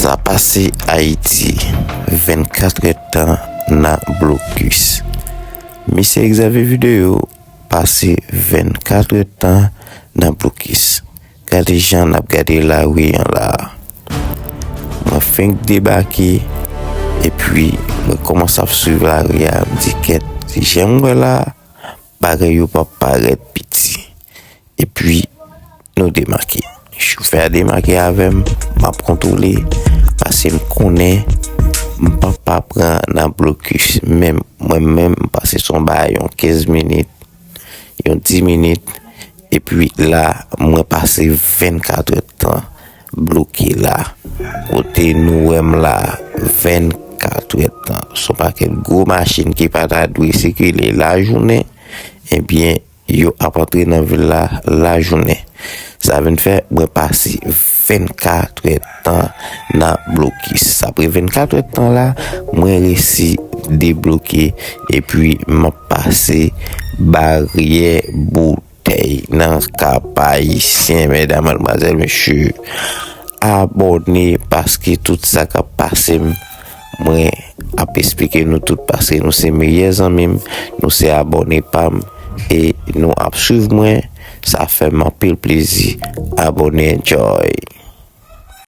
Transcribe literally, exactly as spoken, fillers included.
Sa pase Ayiti, vennkat èdtan nan blokis. Mesye Xavier Video pase vennkat èdtan nan blokis. Gade jan n ap gade lari an la. Mwen fenk debake, epi mwen kòmanse ap swiv lari a, m di kèt, jan m wè la, bagay yo p ap parèt piti. Epi nou demake. Chofè a demake avè m, m ap kontwole, paske m konnen m p ap pa pran nan blokis menm. Mwen menm, m pase sou yon bagay yon kenz minit, yon dis minit, epi la, mwen pase vennkat èdtan bloke la. Kote nou wè m la, vennkat èdtan. Se yon pakèt gwo machin ki pa ta dwe sikile lajounen, ebyen, yo ap antre nan vil la lajounen. Sa vin fè mwen pase vennkat èdtan nan blokis. Apre vennkat èdtan la, mwen resi debloke, epi m ap pase baryè boutèy nan Kap Ayisyen, medam, madmwazèl, mesye. Abòne, paske tout sa k ap pase m, mwen ap esplike nou tout, paske nou se meyè zanmi m, nou se abòne pa m, e nou ap swiv mwen. Sa fè m anpil plezi. Abòne, enjoy.